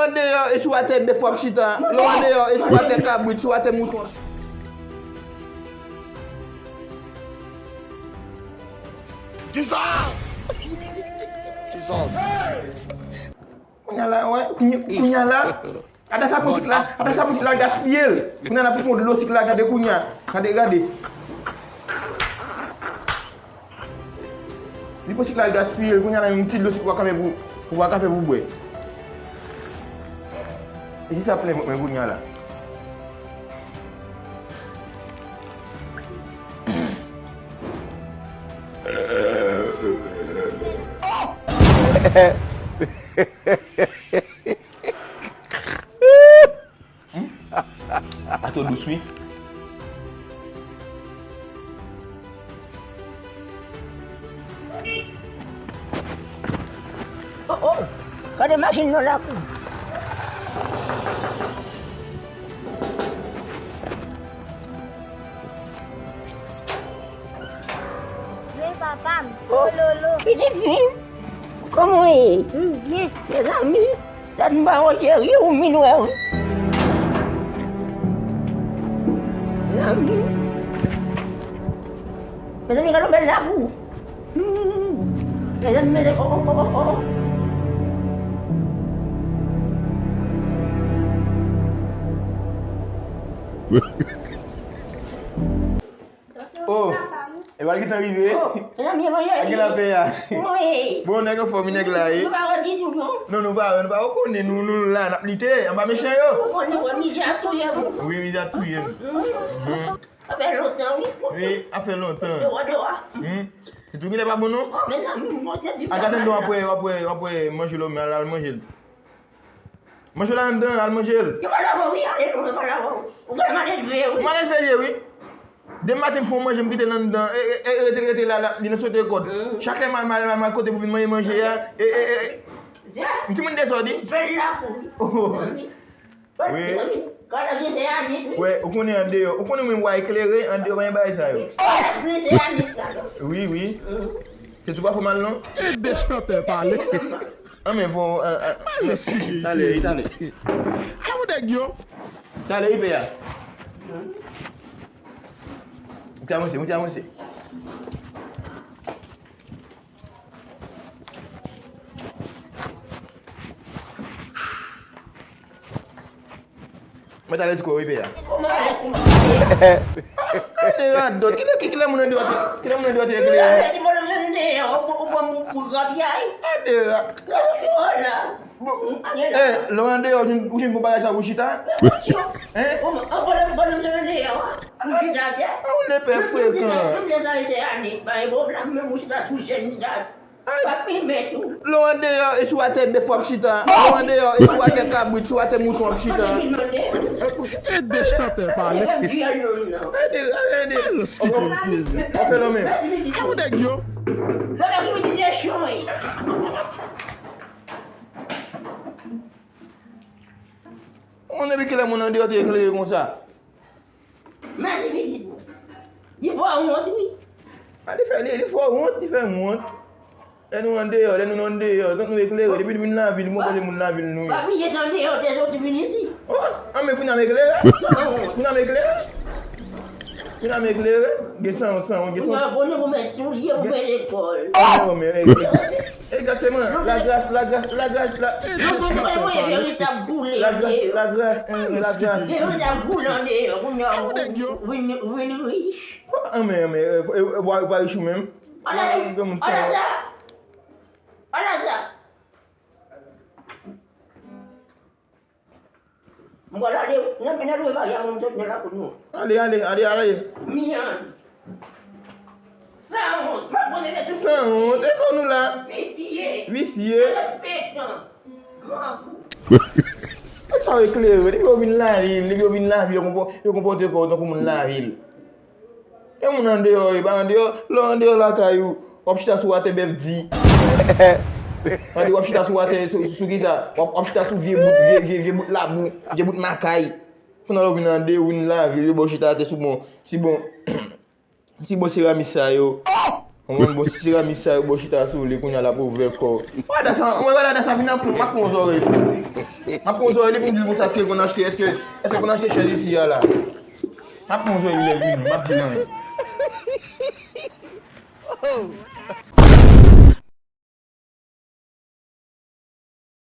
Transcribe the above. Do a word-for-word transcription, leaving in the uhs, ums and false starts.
Andeyò, e sou atè bèf w ap chita. Lè w andeyò, e sou atè kabrit, sou atè mouton. Jesus! Jesus! Kounye a la, wè, kounye, kounye a la. Gade sa pou sik la, gade sa pou sik la gaspiye l. Kounye a la pou fon dlo sik la, gade kounye a. Gade, gade. Li pou sik la gaspiye l, kounye a la yon ti dlo sik ou pa ka fè pou, ou pa ka fè pou bwè. E si sa plen vant mwen kounye a la. Hmm? Ato dous wi. Oh, oh. Gade machin nan lakou. Men papa m. Oh, lolo. Pitit fi m. Kòman w ye? M byen. Mezanmi, dat m pa wè w cheri, ou vin wè wi. Mezanmi. Mezanmi, gade yon bèl lakou. Hmm. Mezanmi, mezanmi, oh, oh, oh, oh, oh. Oh, e pa gentan rive. Oh, mezanmi, mezanmi. A gen lapè a. Wi. Bon, nèg anfòm, nèg la, e. Nou pa wè ditou, non? Non, nou pa wè, nou pa wè, ou konnen, nou, nou la, n ap lite, anba mechan yo. Ou konnen, wè, mizè ap touye m. Wi, mizè ap touye m. Mhm. Sa fè lontan, wi. Wi, sa fè lontan. Dewa, dewa. Hmm. Se tou genlè pa bon, non? Oh, mezanmi, mwen te di. A, gade anndan, w ap wè, w ap wè, w ap wè manje lòm, al, al manje l. Manje la anndan, al manje l. Yo pa lave wi, ale non, yo pa lave. Ou genlè mal elve wi. Mal elve l ye wi. Demen maten m fè yon manje, m kite l anndan. E, e, e, rete, rete la, la, li nan sote kòd. Mm. Chak lè mal, mal, mal, mal kote pou vin manje manje a. E, e, e. M timoun dezòd wi. Bèl lakou wi. Oh. Wi. Gade vye se Anit wi. Wè, ou konnen andeyò. Ou konnen mwen bwa eklere, andeyò pa gen bagay sa yo. Gade vye se Anit la non. Wi, wi. Mm. Se tou pa fò mal non. Ede chantè pale. An men fò, an, an. Al esplike isi. Talè, talè. Kote nèg yo? Talè, ipe a. Mwen te avanse, mwen te avanse. Mwen t al eskwè wi, pè a. Ande radòt. Kilè, kilè moun andeyò te, kilè moun andeyò te eklere? Ande ra-, bon, eh, lè w andeyò, ou jwenn, ou jwenn bon bagay sa pou chita? Hein? Ou lepè frekan. Ay. Pa pimen tou. Lè w andeyò, e sou atè bèf w ap chita. Lè w andeyò, e sou atè kabrit, sou atè mouton w ap chita. Ede chantè pale. Ede, ede. Al esplike isi. Fè lò menm. Kote nèg yo? Moun, depi kilè moun andeyò te eklere konsa? Mèsi pitit mwen. Li fò wont wi. A, li fè, li, li fò wont, li fè m wont. Lè nou andeyò, lè nou andeyò, tank nou eklere, depi nou vin lavil, mwen kote moun lavil nou ye. Pa bliye se andeyò te soti vin isi. Oh, an men kounye a m eklere. San wont. Kounye a m eklere. Kounye a m eklere. Gen san wont, san wont, gen san wont. Kounye a konnen pou mèt soulye, pou mèt lekòl. An men, an men, egzakteman. Lagras, lagras, lagras, la. Nou tout mwen mwen veritab boule andeyò. Lagras, lagras, lagras. Veritab boule andeyò, kounye a ou vin, vin rich. Anmè, anmè, e, e, e, ou pa, ou pa rich ou menm. Ala, ala sa. Ala sa. M pral ale, nan, nan lwe Maria, mwen sot nan lakou nou. Ale, ale, ale, ale. Miyann. Sanwont, m ap poze kesyon. Sanwont, e kon nou la. Visye. Visye. Derespektan. Grangou. Sa yo eklere, depi yo vin lavil, depi yo vin lavil, yo konpò-, yo konpòte kò yo tankou moun lavil. E moun andeyò, e pa andeyò, lè w andeyò lakay ou, w ap chita sou atè bèf di. Tande w ap chita sou atè, sou, sou kisa? W ap, w ap chita sou vye bout, vye, vye, vye bout labou, vye bout makay. Pandan lè w vin andeyò, w vin lavil, yo ba w chita atè sou bon, si bon, si bon seramis sa yo. Konprann, bon seramis sa yo, ba w chita sou li, kounye a l ap ouvè kò w. Wada sa, wada sa vin ap pran, ap pran zòrèy tou. M ap pran zòrèy li pou m di l konsa èske l konn achte, èske, èske l konn achte chèz isi a la. M ap pran zòrèy li lè l vini, m ap di l anyen.